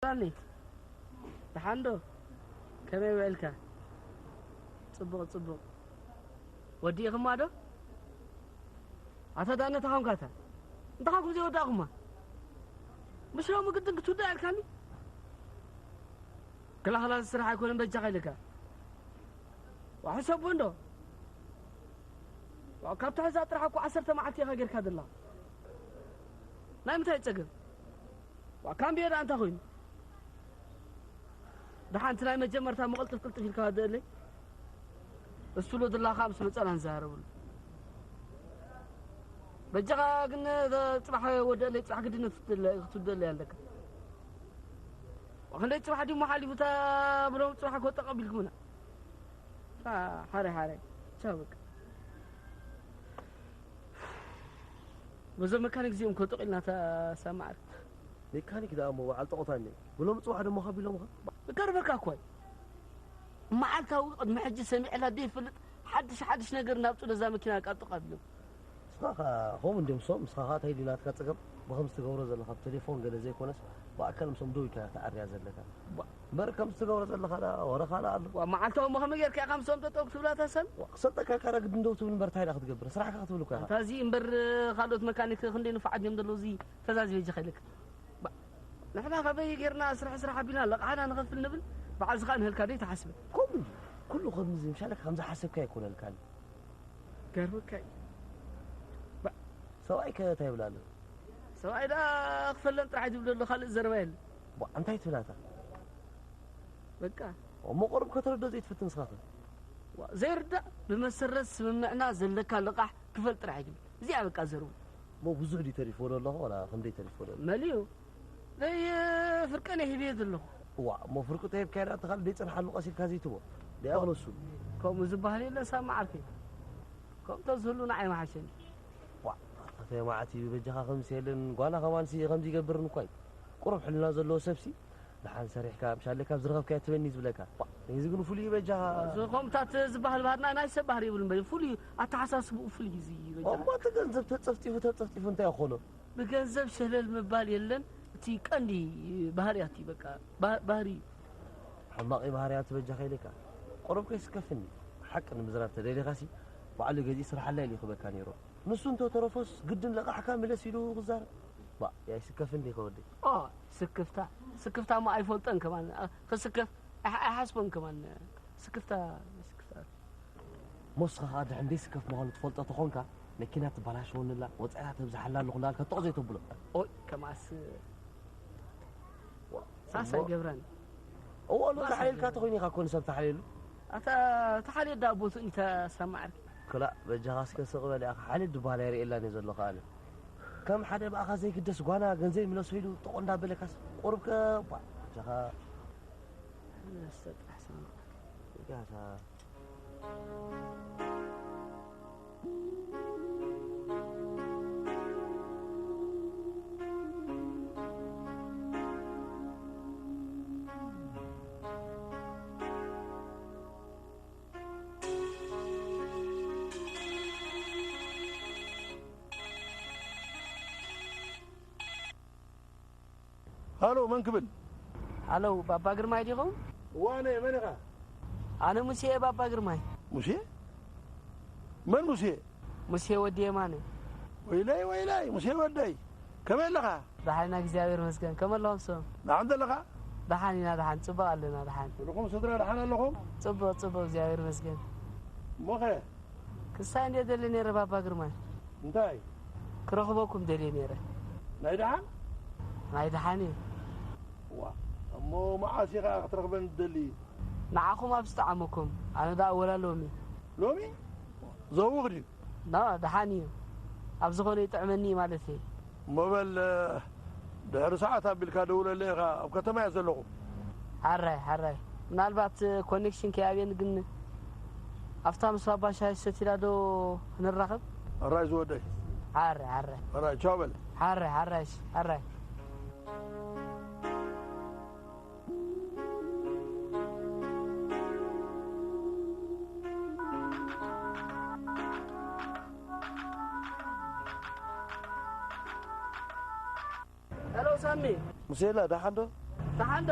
ዳኒ፣ ደሓን ዶ? ከመይ ውዕልካ? ጽቡቕ፣ ጽቡቕ። ወዲእኽማ ዶ? ኣታ ዳነ፣ እንታይ ኾንካ እታ? እንታይ ኾንኩም ዘይወዳእኹማ? ምስ ሎሚ ግድን ክትውዳእ ኢልካኒ? ክላኽላ ስራሕ ኣይኮነን በጃኻ ኢልካ። ዋ፣ ሕሰቦ እንዶ። ዋ፣ ካብታ ሕዛ ጥራሕ እኮ ዓሰርተ መዓልቲ ኢኻ ጌርካ ዘላ። ናይ ምንታይ ጸገም? ዋ፣ ካምብዮ ደኣ እንታይ ኮይኑ? ደሓን እቲ ናይ መጀመርታ መቐልጥፍ ቅልጥፍ ኢልካ ወደለይ። እሱ ሎ ድላኻ ምስ መጸና ንዛረብሉ። በጃኻ ግን ጽባሕ ወደለይ፣ ጽባሕ ግድነት ክትውደለይ ኣለካ። ዋ፣ ክንደይ ጽባሕ ድዩ ሓሊፉ፣ እታ ብሎም ጽባሕ እኮ ተቐቢልኩምና። አ፣ ሓራይ፣ ሓራይ። ቻው በቃ። በዞም መካኒክ እዚኦም እኮ ጠቒልና ተሰማዕር። ሜካኒክ ደኣ እሞ በዓል ጠቖታኒ። ብሎም ጽባሕ ደሞ ከቢሎምኻ። ይገርመካ እኮ እዩ። መዓልታዊ ቅድሚ ሕጂ ሰሚዕላ ዘይፈልጥ ሓድሽ ሓድሽ ነገር እናምጽኡ ነዛ መኪና ቃጥቕ ኣቢሎም። ንስኻ ኸኣ ከምኡ እንድዮም ሶም፣ ንስኻ ኸኣ እንታይ ድዩ ናትካ ጸገም? ብኸምዚ ትገብሮ ዘለኻ፣ ብቴሌፎን ገለ ዘይኮነስ፣ ብኣካል ምስኦም ደው ኢልካ ኢኻ ትዓርያ ዘለካ። ባ- እምበር ከምዚ ትገብሮ ዘለኻ ደኣ ወረ ካልእ ኣሎ። ዋ፣ መዓልታዊ እሞ ከመይ ጌርካ ኢኻ ምስኦም ጠጠው ክትብላ እታ ሰብ? ዋ፣ ክሰልጠካ ኢልካ ደኣ ግድን ደው ትብል እምበር እንታይ ደኣ ክትገብር? ስራሕካ ክትብል እኮ ኢኻ። እታ እዚ እምበር ካልኦት መካኒክ ክንደይ ንፉዓት ድዮም ዘለዉ፣ እዚ ተዛዚበ እጀ ከይልክ። ባ- ንሕና ከመይ ጌርና ስራሕ ስራሕ ኣቢልና ለቕሓና ንኸፍል ንብል፣ በዓል ዝኸኣንህልካ ደይ ትሓስብ? ከምኡ እዩ። ኩሉ ከምዚ ምሻለካ ከም ዝሓሰብካ ኣይኮነልካን። ገርመካ እዩ። ባ- ሰብኣይ ከ እንታይ ይብል ኣሎ? ሰብኣይ ደኣ ክፈለን ጥራሕ እዩ ዝብል ዘሎ፣ ካልእ ዘረባ የለን። ባ- እንታይ ትብላታ? በቃ። እሞ ቁሩብ ከተረዶ ዘይትፍትን ንስኻ ከ? ዋ፣ ዘይርዳእ ብመሰረት ስምምዕና ዘለካ ልቓሕ ክፈል ጥራሕ እዩ ዝብል። እዚኣ በቃ ዘርቡ። እሞ ብዙሕ ድዩ ተሪፍዎ ዘሎ፣ ወላ ክንደይ ተሪፍዎ ዘሎ? መሊኡ። ደይ ፍርቀን ሂብዮ ዘለኹ። ዋ፣ እሞ ፍርቁ ተሂብካዮ ደኣ፣ እቲ ካልእ ደይጸንሓሉ ቀስ ኢልካ ዘይትቦ። ደይ ኣኽለሱ። ከምኡ ዝበሃል የለን ሳሚ ዓርከይ። ከምኡ ተዝህሉ ንዓይ ምሓሸኒ። ዋ፣ ኣታ ተማዕቲ በጃኻ ከምዚ የለን፣ ጓና ከማንሲ ከምዚ ይገብርን እኳ እዩ። ቁሩብ ሕልና ዘለዎ ሰብሲ፣ ደሓን ሰሪሕካ፣ ምሻለይ ካብ ዝረኸብካዮ ትበኒ ዝብለካ። ዋ፣ እዚ ግን ፍሉይ እዩ በጃኻ። እዚ ከምኡታት ዝበሃል ባህርና ናይ ሰብ ባህሪ ይብልን በይ፣ ፍሉይ ኣተሓሳስብኡ ፍሉይ እዩ እዚ በጃኻ። እሞ እቲ ገንዘብ ተጸፍጢፉ፣ ተጸፍጢፉ እንታይ ይኾኖ? ብገንዘብ ሸለል ምባል የለን። እቲ ቀንዲ ባህርያት እዩ፣ በቃ፣ ባ-፣ ባህሪ እዩ። ሕማቕ ባህርያት በጃኻ ኢለካ። ቁሩብ ከይስከፍኒ። ሓቂ ንምዝራብ ተደሊኻሲ፣ ባዕሉ ገዚኡ ስርሓላይ ኢሉ ክበካ ነይሩ። ንሱ እንተተረፎስ ግድን ለቓሕካ ምለስ ኢሉ ክዛረብ። ባእ፣ ኣይስከፍን ዲኻ ወደይ? ኦ፣ ስክፍታ፣ ስክፍታ እሞ ኣይፈልጦን ከማን። ኣ፣ ክስከፍ፣ ኣይ-፣ ኣይሓስቦን ከማን። ስክፍታ፣ ስክፍታ። ሞስኻ ኸኣ ድሕን ደይ ስከፍ ምዃኑ ትፈልጦ ተኾንካ፣ መኪና ትበላሸወኒ ኣላ፣ ወጻኢታት ተብዝሓላ ኣለኹ እንዳበልካ ጦቕ ዘይተብሎ። ኦይ፣ ከማስ። ሳሳ እሞ ይገብረን። እዎ፣ ኣሎ ባሳ ተሓሊልካ ይገብረን። ተኾይኑ ኢኻ እኮ ንሰብ ተሓልየሉ። ኣታ ተሓልየ ዳ ቦቱ እንተ ሰማዕርኪ። ክላእ፣ በጃኻ እስከ ስቕ በል ኢኻ። ሓልየት ድበሃል ኣይርእየላን እየ ዘለኹ ኣነ። ከም ሓደ ብኣኻ ዘይግደስ ጓና ገንዘብ ይምለሶ ኢሉ ጥቑ እንዳበለካስ ቁሩብ ከ፣ ቧ፣ በጃኻ። ኣነ ጥራሕ ሰማዕ። ጋሳ። ሃሎ፣ መን ክብል? ሃሎ፣ ባባ ግርማይ ዲኹም? እዋነ፣ መን ኢኻ? ኣነ ሙሴ እየ፣ ባባ ግርማይ። ሙሴ? መን ሙሴ? ሙሴ ወዲ የማነ። ወይለይ፣ ወይለይ፣ ሙሴ ወደይ። ከመይ ኣለኻ? ደሓን ኢና፣ እግዚኣብሔር ይመስገን። ከመይ ኣለኹም ንስኹም? ደሓን ዘለኻ? ደሓን ኢና፣ ደሓን፣ ጽቡቕ ኣለና፣ ደሓን። ኩልኹም ስድራ ደሓን ኣለኹም? ጽቡቕ፣ ጽቡቕ፣ እግዚኣብሔር ይመስገን። እሞኸ? ክሳይ እንድየ ደሊ ነይረ፣ ባባ ግርማይ። እንታይ? ክረኽበኩም ደልየ ነይረ። ናይ ደሓን? ናይ ደሓን እዩ። ዋ፣ እሞ መዓስ ኢኻ ክትረኽበኒ ትደሊ? ንዓኹም ኣብ ዝጠዓመኩም፣ ኣነ ደኣ ወላ ሎሚ። ሎሚ? ዘውኽ ድዩ? ና፣ ደሓን እዩ። ኣብ ዝኾነ ይጥዕመኒ እዩ ማለት እዩ። እሞ በል፣ ድሕሪ ሰዓት ኣቢልካ ደውለለይ ኢኻ፣ ኣብ ከተማ እየ ዘለኹ። ሓራይ፣ ሓራይ። ምናልባት ኮኔክሽን ከይኣብየኒ ግን፣ ኣብታ ምስ ባባ ሻሂ ሰቲና ዶ ንራኸብ? ሕራይ ዝወደይ። ሓራይ፣ ሓራይ። ሕራይ፣ ቻው በል። ሓራይ፣ ሓራይ፣ እሺ፣ ሓራይ። ሄሎ ሳሚ። ሙሴላ፣ ደሓን ዶ? ደሓን ዶ?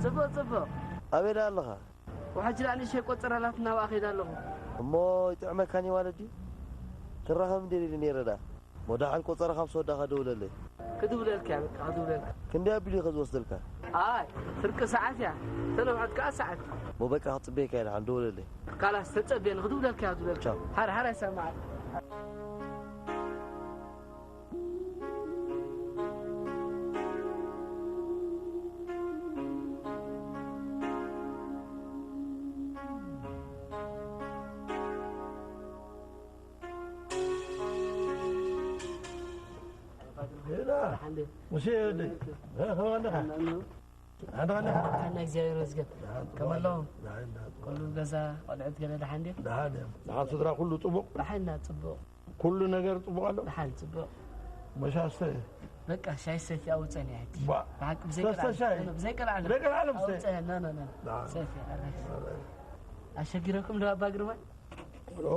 ጽቡቕ፣ ጽቡቕ። ኣበይ ደኣ ኣለኻ? ወሓጅ ደኣ ንእሽተይ ቆጸራ ኣላትና፣ ኣብኣ ከይደ ኣለኹ። እሞ ይጥዕመካን እዩ ማለት ድዩ? ክንራኸብ እንድየ ኢለ ነይረ ደኣ። እሞ ደሓን ቆጸራኻ ምስ ወዳእካ ደውለለይ። ክድውለልካ እየ፣ በቃ ክድውለልካ። ክንደይ ኣቢሉ እዩ ከ ዝወስደልካ? ኣይ፣ ፍርቂ ሰዓት እያ። ተነውሐት ከኣ ሰዓት። እሞ በቃ ክጽበየካ እየ፣ ደሓን ደውለለይ። ካላስ ተጸብየኒ፣ ክድውለልካ እየ፣ ክድውለልካ። ቻው። ሓር፣ ሓር ኣይሰማዕን። ሄላ፣ ደሓን ድዩ? ሙሴ ወደይ። እ፣ ከመይ ኣለኻ? ደሓን ዶ? ደሓን ዶ? ደሓን፣ እግዚኣብሔር ይመስገን። ደሓን፣ ከመይ ኣለኹም? ደሓን፣ ደሓን። ኩሉ ገዛ፣ ቆልዑት ገለ ደሓን ድዮም? ደሓን እዮም። ደሓን ስድራ ኩሉ ጽቡቕ? ደሓን ኢና፣ ጽቡቕ። ኩሉ ነገር ጽቡቕ ኣሎ? ደሓን ጽቡቕ። መሻስተ? በቃ ሻይ ሰትየ ኣብኡ ጸኒሐ። ባ። ብሓቂ ብዘይ ሰስተ ቀልዓለም። ሻይ? ኖ፣ ኖ፣ ብዘይ ቀልዓለም። ብዘይ ቀልዓለም ኣውጽአ። ሰተ? ኖ፣ ኖ፣ ኖ፣ ኖ። ዳ። ሰትየ፣ ኣረ። ኣረ። ኣሸጊረኩም ዶ ኣባ ግርማይ? ኦ፣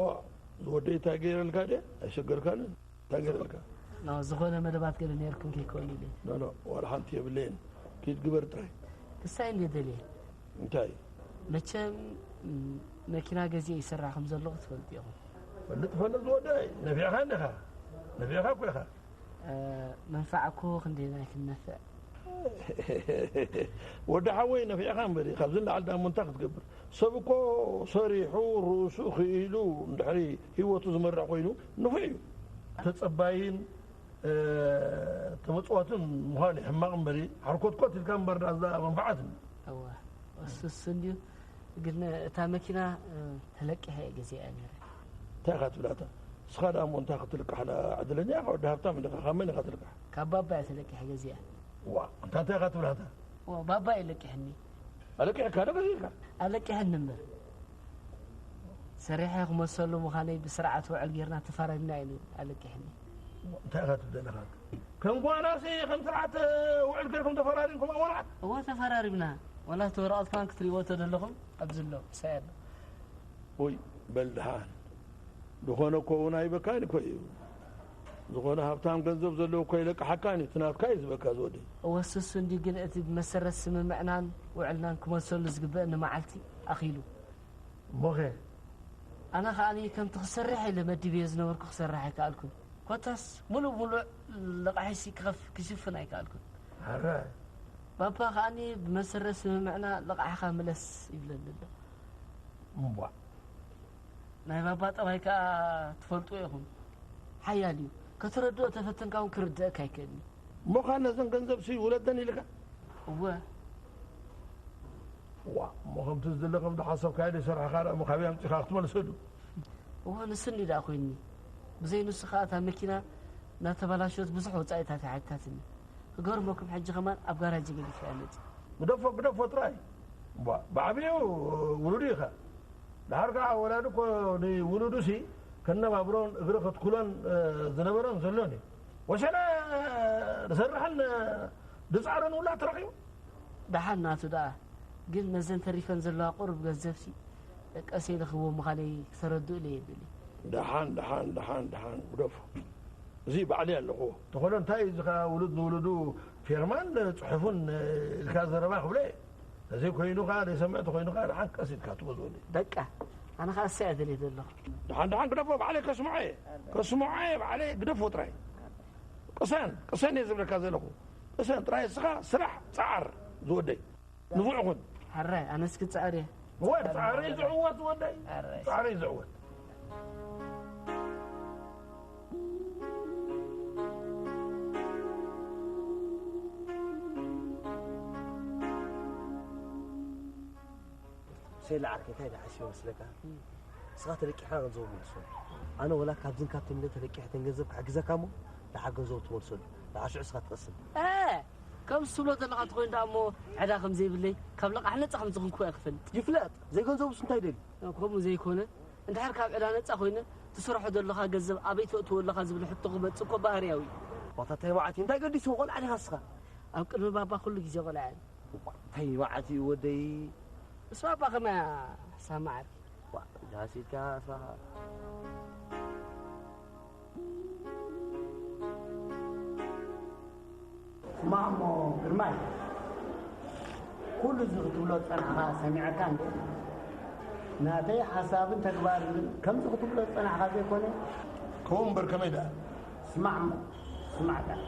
ዝወደይ እንታይ ገይረልካ ድየ? ኣይሸገርካንን? እንታይ ገይረልካ? ኖ፣ ዝኾነ መደባት ገለ ነይርኩም ከይከውን ኢለ። ኖ፣ ኖ፣ ዋላ ሓንቲ የብለይን። ኪድ ግበር ጥራይ። ክሳይ እንድየ ደልየ። እንታይ? መቸም፣ ም፣ መኪና ገዚኤ ይስራሕ ከም ዘለኹ ትፈልጡ ኢኹም። ፈልጥ፣ ፈልጥ ዝወደይ። ነፊዕኻ እንዲኻ። ነፊዕኻ እኮ ኢኻ። እ፣ መንፋዕ እኮ ክንደየናይ ክንነፍዕ። ወዲ ሓወይ፣ ነፊዕኻ እምበሪ፣ ካብዚ ንላዕሊ ደኣ እሞ እንታይ ክትገብር? ሰብ እኮ ሰሪሑ፣ ርእሱ ክኢሉ፣ እንድሕሪ ህይወቱ ዝመርሕ ኮይኑ ንፉዕ እዩ። ተጸባይን፣ እ፣ ተመጽዋትን ምዃን እዩ ሕማቕ እምበሪ፣ ሓርኮትኮት ኢልካ እምበር፣ ዳኣ እዛ መንፋዓት። እወ፣ እሱስ እንድዩ። ግን እታ መኪና፣ እ፣ ተለቂሐ እየ ገዚኣ ነይረ። እንታይ ኢኻ ትብላታ? ንስኻ ደኣ እሞ እንታይ ክትልቃሕ ደኣ ዕድለኛ ኢኻ፣ ወዲ ሃብታም ኢኻ፣ ካብ መን ኢኻ ትልቃሕ? ካብ ባባ እየ ተለቂሐ ገዚኣ። ዋ፣ እንታይ እንታይ ኢኻ ትብላታ? ዋ፣ ባባ እዩ ለቂሕኒ። ኣለቂሕካ ዶ ገዚእካ? ኣለቂሕኒ እምበር። ሰሪሐ ክመሰሉ ምዃነይ ብስርዓት ውዕል ጌርና ተፋራሪምና እዩ ኣለቂሕኒ። እንታይ ኢኻ ትብል ዘለኻ? ከም ጓናሲ ከም ስርዓት ውዕል ጌርኩም ተፈራሪምኩም ኣዋልዓት? እወ፣ ተፈራሪምና። ዋላ እቲ ወረቐት ከማን ክትሪእዎ ተደለኹም ኣብዚ ኣሎ፣ ምሳይ ኣሎ። ውይ፣ በል ደሓን። ዝኾነ እኮ እውን ኣይበካን እኮ እዩ። ዝኾነ ሃብታም ገንዘብ ዘለዎ እኮ ይለቅሓካን እዩ፣ እቲ ናትካ እዩ ዝበካ ዝወደይ። እወ፣ እሱስ እንዲ ግን እቲ ብመሰረት ስምምዕናን ውዕልናን ክመልሰሉ ዝግበእኒ መዓልቲ ኣኺሉ። እሞኸ? ኣነ ኸኣኒ ከምቲ ክሰርሕ ኢለ መዲበዮ ዝነበርኩ ክሰርሕ ኣይከኣልኩን። ኮታስ ሙሉእ ሙሉእ ለቓሒሲ ክኸፍ-፣ ክሽፍን ኣይከኣልኩን። ኣረ። ባባ ኸኣኒ ብመሰረት ስምምዕና ለቓሕኻ ምለስ ይብለኒ ኣሎ። እምቧ። ናይ ባባ ጠባይ ከኣ ትፈልጡ ኢኹም። ሓያል እዩ። ከተረድኦ ተፈተንካ እውን ክርድአካ ኣይክእልን እዩ። እሞ ኸኣ ነዘን ገንዘብሲ ውለደን ኢልካ? እወ። ዋ፣ እሞ ከምቲ ዝድለ ከም ዝሓሰብካዮ ዘይሰርሕካ ደኣ እሞ ካበይ ኣምጺኻ ክትመልሰሉ? እወ፣ ንሱ እንዲ ደኣ ኮይኑኒ። ብዘይ ንሱ ከኣ እታ መኪና እናተበላሸወት ብዙሕ ወጻኢታት ኣሕቲታትኒ። ክገርመኩም ሕጂ ከማን ኣብ ጋራጅ ገዲፈያ መጺእ። ግደፎ፣ ግደፎ ጥራይ። ባ-፣ ብዓቢኡ ውሉዱ ኢኻ። ደሓር ከኣ ወላዲ እኮ ንውሉዱሲ ከነባብሮን እግሪ ከትኩሎን፣ እ፣ ዝነበሮን ዘሎን እዩ። ወሸለ ዝሰርሕን፣ እ፣ ዝጻዕርን ውላድ ተረኺቡ። ደሓን ናቱ ደኣ። ግን ነዘን ተሪፈን ዘለዋ ቁሩብ ገንዘብሲ ቀስ ኢለ ክህቦ ምዃነይ ክተረድኡለይ የድሊ። ደሓን፣ ደሓን፣ ደሓን፣ ደሓን፣ ግደፎ። እዚ ባዕለይ ኣለኹዎ። ተኾነ እንታይ እዩ እዚ ኸኣ ውሉድ ንውሉዱ ፌርማን ጽሑፍን ኢልካ ዘረባ ክብሎ እየ። ተዘይኮይኑ ኸኣ ዘይሰምዕ ተኾይኑ ኸኣ ደሓን ቀስ ኢልካ ትበዝወሉ። በቃ፣ ኣነ ኸኣ እሰይ እየ ደልየ ዘለኹ። ደሓን፣ ደሓን ግደፎ፣ ባዕለይ ከስምዖ እየ። ከስምዖ እየ ባዕለይ፣ ግደፎ ጥራይ። ቅሰን፣ ቅሰን እየ ዝብለካ ዘለኹ። ቅሰን ጥራይ እስኻ ስራሕ፣ ጸዓር ዝወደይ። ንፉዕ ኩን። ሕራይ፣ ኣነስ ክጽዕር እየ። እወ፣ ጻዕረይ ዝዕወት ወደይ። ሕራይ። ጻዕረይ ዝዕወት። ሴላ ዓርከይ፣ እንታይ ደኣ ሓሲበ መስለካ? እም። ንስኻ ተለቂሕካ ገንዘቡ መልሶ። ኣነ ወላ ካብዝን ካብትን ኢለ ተለቂሐ ተን ገንዘብ ክሕግዘካ እሞ፣ ደሓር ገንዘቡ ትመልሰሉ። ደሓር ሽዑ ንስኻ ትቐስን። እ! ከምዚ ትብሎ ዘለኻ እንተኾይኑ ደኣ እሞ፣ ዕዳ ከም ዘይብለይ፣ ካብ ለቓሕ ነጻ ከም ዝኾንኩ እየ ክፈልጥ። ይፍለጥ። ዘይገንዘቡስ እንታይ ደልዩ? ከምኡ ዘይኮነ፣ እንድሕር ካብ ዕዳ ነጻ ኮይነ፣ ትሰርሖ ዘለኻ ገንዘብ ኣበይ ተእትዎ ኣለኻ ዝብል ሕቶ ክመጽእ እኮ ባህርያዊ እዩ። ዋታ እንታይ መዓት እዩ? እንታይ ገዲስዎ? ቆልዓ ዲኻ ንስኻ? ኣብ ቅድሚ ባባ ኩሉ ግዜ ቆልዓ እየ። እንታይ መዓት እዩ ወደይ? ምስ ባባ ከመይ እያ ሳማ ዓርኪ? ዋ፣ ጃሲካ ንስኻ። ማሞ ግርማይ፣ ኩሉ እዚ ክትብሎ ዝጸናሕካ ሰሚዐካ እንዴ? ናተይ ሓሳብን ተግባርን ግን ከምዚ ክትብሎ ዝጸናሕካ ዘይኮነ? ከምኡ እምበር ከመይ ደኣ? ስማዕ እሞ፣ ስማዕ ደኣ።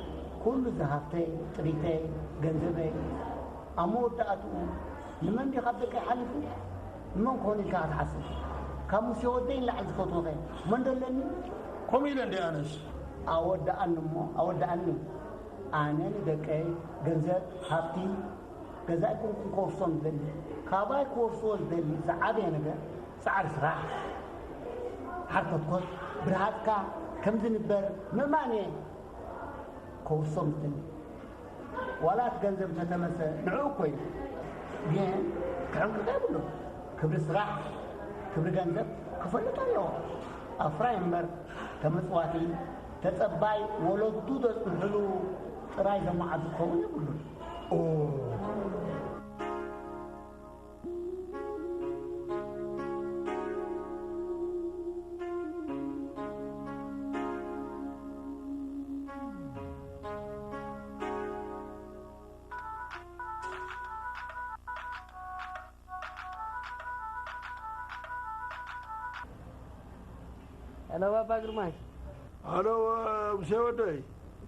ኩሉ እዚ ሃብተይ፣ ጥሪተይ፣ ገንዘበይ፣ ኣብ መወዳእትኡ ንመን ድዩ ካብ ደቀይ ሓሊፉ? ንመን ክኾን ኢልካ ክትሓስብ? ካብ ሙሴ ወደይ ንላዕሊ ዝፈትወኸ መን ደለኒ? ከምኡ ኢለ እንዴ ኣነስ? ኣወዳኣኒ እሞ፣ ኣወዳኣኒ። ኣነ ንደቀይ ገንዘብ፣ ሃብቲ፣ ገዛኢ ኮንኩ ክወርሶም ዝደሊ፣ ካባይ ክወርስዎ ዝደሊ ዝዓበየ ነገር ጻዕሪ ስራሕ፣ ሓርኮትኮት፣ ብርሃጽካ ከም ዝንበር ምእማን እየ ከውርሶም ዝደሊ። ዋላ እቲ ገንዘብ እንተተመሰ ንዕኡ እኮ እዩ። ግን ክሕንቅቕ የብሉን። ክብሪ ስራሕ፣ ክብሪ ገንዘብ ክፈልጥ ኣለዎ። ኣፍራይ እምበር ተመጽዋቲ፣ ተጸባይ ወለዱ ዘጽንሕሉ ጥራይ ዘመዓዝ ክኸውን የብሉን። ኦ። ሄሎ ባባ ግርማይ። ሄሎ ሙሴ ወደይ፣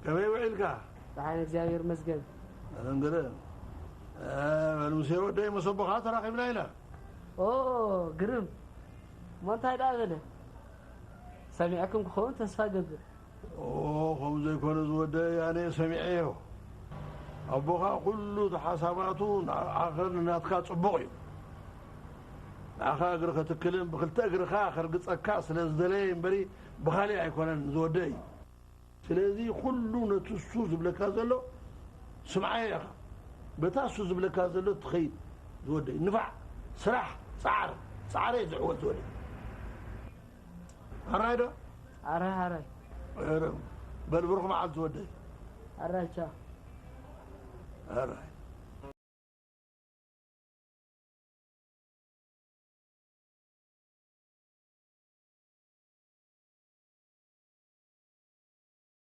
ከመይ ውዒልካ? ደሓን እግዚኣብሔር ይመስገን። እንግዲህ በል ሙሴ ወደይ፣ ምስ ኣቦኻ ተራኺብና ኢና። ኦ ግርም፣ እሞ እንታይ ደኣ በለ? ሰሚዕኩም ክኸውን ተስፋ እገብር። ኦ፣ ከምኡ ዘይኮነ ዝወደይ፣ ኣነ ሰሚዐዮ። ኣቦኻ ኩሉ እቲ ሓሳባቱ ንዓኻን ንናትካ ጽቡቕ እዩ። ንዓኻ እግሪ ከትክልን ብክልተ እግርኻ ከርግጸካ ስለ ዝደለየ እምበሪ ብኻልእ ኣይኮነን ዝወደይ። ስለዚ ኩሉ ነቲ እሱ ዝብለካ ዘሎ ስምዓዮ ኢኻ። በታ እሱ ዝብለካ ዘሎ ትኸይድ ዝወደይ። ንፋዕ፣ ስራሕ፣ ጻዕር፣ ጻዕረ እዩ ዝዕወት ዝወደይ። ሕራይ ዶ? ኣራይ፣ ኣራይ። ኧረ፣ በል ብሩኽ መዓልቲ ወደይ። ኣራይ፣ ቻው። ሕራይ።